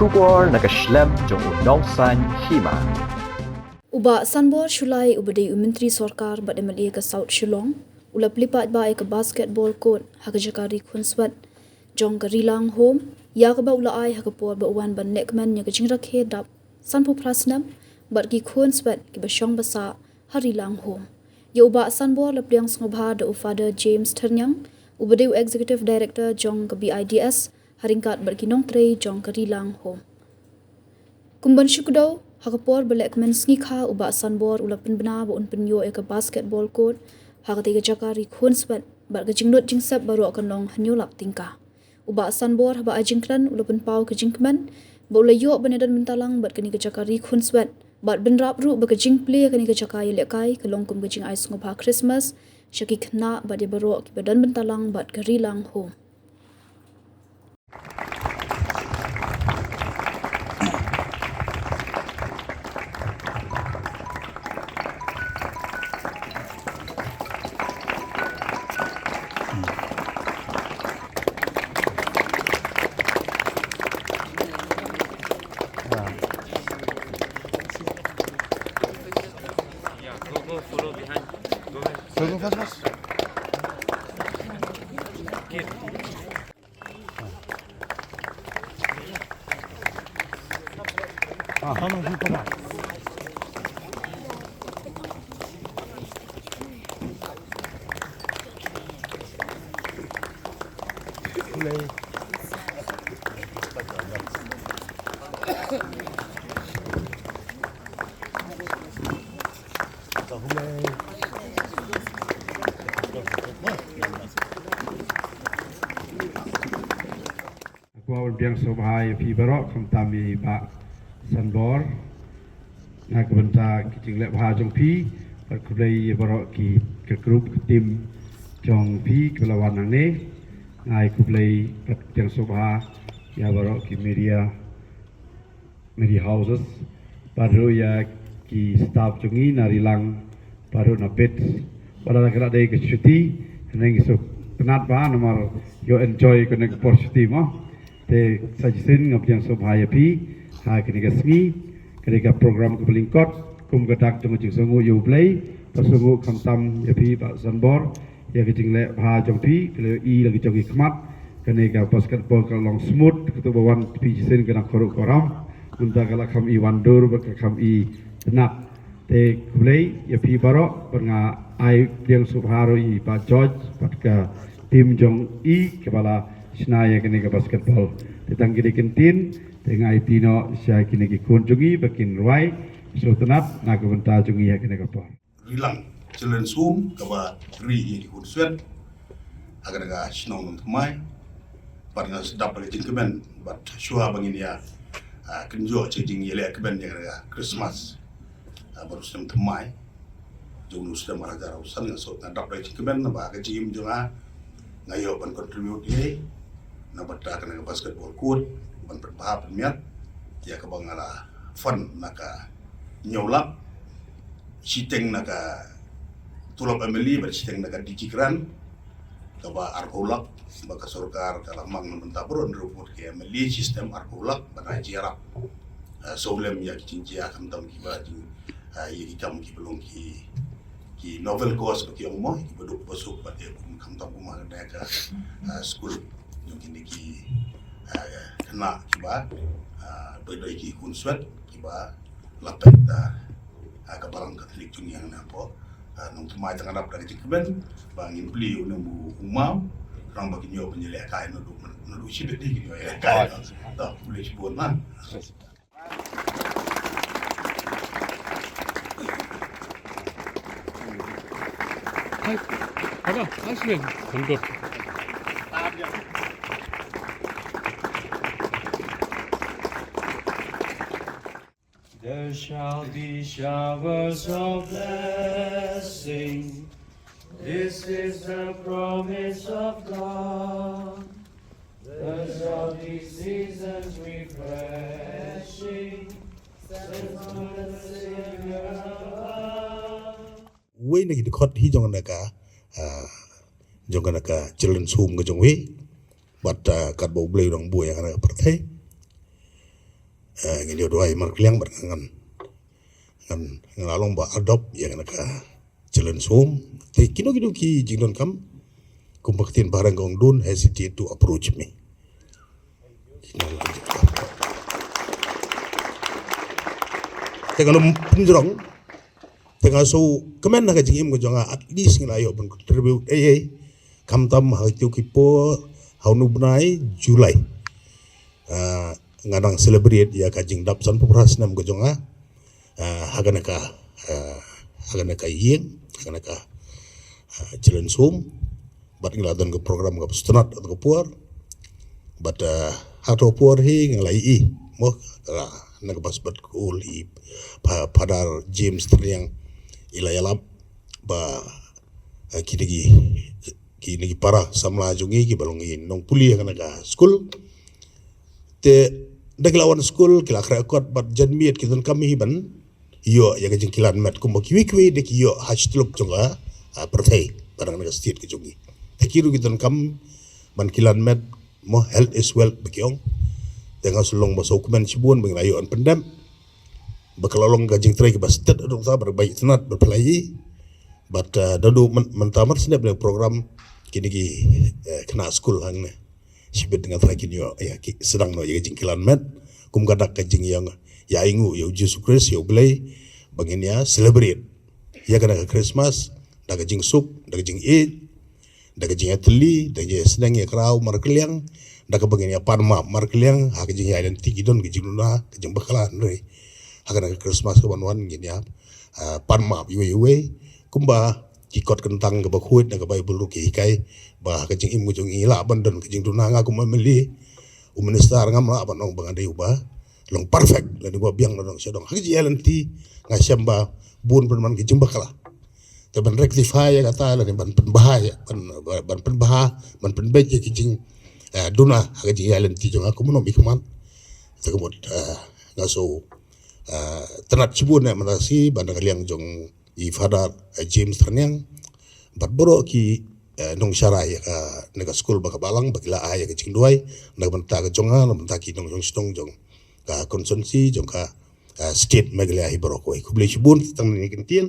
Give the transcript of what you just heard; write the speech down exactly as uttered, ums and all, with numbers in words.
Khubor na ka shlem jong u Nongsaiñ Hima. U Bah Sanbor Shullai uba dei u Myntri Sorkar bad M L A ka South Shillong u la plie paidbah ïa ka basketball court ha ka jaka ri khunswet jong ka Rilang Home, ïa kaba u la ai ha ka por ba u wan ban lehkmen ïa ka jingrakhe dap sanphew phra snem bad ki khunswet kiba shong ba sah ha Rilang Home. Ïa u Bah Sanbor la pdiang sngewbha da u Father James Thyrniang uba dei u Executive Director jong ka B I D S ha ryngkat bad ki nongtrei jong ka Rilang Home. Kum ban shu kdew, ha ka por ba lehkmen sngi kha u Bah Sanbor u la pynbna ba un pynïoh ïa ka basketball court ha katei ka jaka ri khunswet bad ka jinglut jingsep baroh kan long hynñiew lak tyngka. U Bah Sanbor haba ai jingkren u la pynpaw ka jingkmen ba u la ïoh ban ïadon bynta lang bad kane ka jaka ri khunswet bad bynrap ruh ba ka jingplie ïa kane ka jaka ïalehkai ka long kum ka jingai sngewbha Christmas sha ki khynnah bad ïa baroh kiba don bynta lang bad ka Rilang Home. Go, go, follow behind. Go ahead. Go, go, fast, fast. Nga kwah ban pdiang sngewbha ïa phi baroh, khamtam ïa i Bah Sanbor na ka bynta ki jingleh bha jong phi, bad khublei ïa baroh ki, ka group, ka team jong phi kiba la wan nangne. Nga ai khublei bad pdiang sngewbha ïa baroh ki media, media houses, bad ruh ïa ki staff jong ngi na Rilang, bad ruh na Bits. Wat la ka la dei ka shuti, ngi sngewtynnat bha namar ïoh enjoy kane ka por shuti mo. Te sa shisien nga pdiang sngewbha ïa phi ha kane ka sngi, kane ka program kaba lyngkot kum ka dak jong ka jingsngewnguh ïa U Blei, bad sngewnguh khamtam ïa phi Bah Sanbor, ïa ka jingleh bha jong phi, ka la ïohi la ka jong ki khmat. Kane ka basketball ka long smooth, katto ba wan phi shisien ka dang khuaruh khuaram. Mynta ka la kham i wandur bad ka kham i tynnat. Te khublei ïa phi baroh, bad nga ai pdiang sngewbha ruh ïa i Bah George bad ka team jong i kaba la shna ïa kane ka basketball. Te tang kine ki ktien, te nga ai pynnoh sha kine ki khun jong i ba kin rwai sngewtynnat na ka bynta jong i ha kane ka por. Rilang Children's Home kaba ri ïa ki khunswet ha kane ka shnong Nongthymmai. Bad nga sdang bad ka jingkmen bad shuwa ba ngin ïa, ah, kynjoh sha ka jingïalehkmen ïa kane ka Christmas, ah, baroh snem thymmai jong u snem ar hajar arphew san, nga sdang bad ka jingkmen ba ka jingim jong nga nga ïoh ban contribute ïa na bynta kane ka basketball court ban pynbha pynmiat ïa kaba nga la fund na ka hynñiew lak, shiteng na ka tulop M L A bad shiteng na ka D G grant kaba arphew lak ba ka sorkar ka la mang na bynta baroh hynriew ngut ki M L A, shiteng arphew lak ban ai jia, eh, sawlem ïa ki jingjia khamtam kiba jing, eh, ïa ki kam kiba long ki, ki novel cause ba ki ong mo, kiba duk ba suk ba dei kum khamtam kum ha ka, eh, skul jong kine ki, eh, khynnah kiba, eh, ba dei ki khunswet kiba la peit da, eh, ka balang Katholik jong ngi hangne hapoh, eh, Nongthymmai. Tang nga dap da ka jingkmen ba ngin plie ïa une u maw, khnang ba kin ïoh ban ïalehkai naduh, naduh shibit kin ïoh ïalehkai. To, plie shibun na. Hai, apa? Asli, gendut. There shall be showers of blessing. This is the promise of God. There shall be seasons refreshing, sent from the Savior above. Uwei na ki dkhot hi jong kane ka, ah, jong kane ka Children's Home ka jong U Blei. Bad, ah, katba U Blei u dang buh ïa kane ka pyrthei. eh, ngin ïoh duwai markylliang bad ngan, ngan, ngan la long ba adopt ïa kane ka children's home. Te kino kino ki jingdonkam, kumba ka ktien bahaïing ka ong, don't hesitate to approach me. Te nga lum pynjrong, te nga shu kmen ha ka jingim ka jong nga, at least ngi la ïoh ban contribute ei ei, khamtam ha kito ki por, ha une u bnai July. Ah, nga dang celebrate ïa ka jingdap sanphew phra snem ka jong nga. Ah, ha kane ka, ah, ha kane ka ïing, ha kane ka, ah, children's home. Bad ngi la don ka program kaba sngewtynnat ha kato ka por. Bad, ah, ha kato ka por hi nga la ïohi, mo, ah, na kaba sngewbha ka ul i Fa-, Father James Tyrniang i la ïalap ba, ah, kine ki, kine ki para samla jong ngi kiba long ki nongpule ha kane ka skul. Te da ki la wan skul ki la khreh kot bad janmiet ki donkam hi ban ïoh ïa ka jingkilan met kumba kiwei kiwei de ki ïoh ha shi tylli jong ka, ah, pyrthei, ba dang na ka state ka jong ngi. Te ki ruh ki donkam ban kilan met, mo, health is wealth ba ki ong. Te nga shu long ba sngewkmen shibun ba ngi la ïoh ban pyndep. Ba ka la long ka jingtrei kaba stet haduh katta, ba bai tnat ba pynlait. Bad, ah, da duh myn-, mynta mar sngewbha program kine ki, eh, khynnah skul hangne. Shibit nga tharai kin ïoh, ïa, ki sdang noh ïa ka jingkilan met. Kum ka dak ka jingïa, ïa ainguh ïa u Jisu Khrist, ïa u Blei, ba ngin ïa celebrate ïa kane ka Christmas da ka jingsuk, da ka jingïeit, da ka jingïatylli, da ka jingsneng ïakraw markylliang, da kaba ngin ïa pan map markylliang ha ka jingïaid lynti ki don ka jingduna, ka jingbakla, hynrei ha kane ka Christmas kaban wan ngin ïa, ah, pan map iwei iwei. Kumba ki kot kyntang kaba khuid na ka Baibl ruh ki hikai ba ha ka jingim ka jong ngi lah ban don ka jingduna. Nga kum u M L A, u minister, ngam lah ban ong ba nga dei uba long perfect lane uba biang na dong sha dong. Ha ka jingïaid lynti nga shem ba bun pynban ka jingbakla. Te ban rectify ïa kata lane ban pynbha ïa, ban, ban pynbha, ban pynbeit ïa ki jing, eh, duna ha ka jingïaid lynti jong nga kum u nongmihkhmat. Te ka mut, eh, nga shu, eh, tnat shibun eh mynta shi ban da ka liang jong i Father, eh, James Tyrniang bad baroh ki, eh, nongshakri ïa kane ka skul ba ka balang ba ki la ai ïa ka jingduwai na ka bynta ka jong nga, na ka bynta ki nongshong shnong jong ka constituency, jong ka, eh, state Meghalaya hi baroh kawei. Khublei shibun tang kine ki kyntien.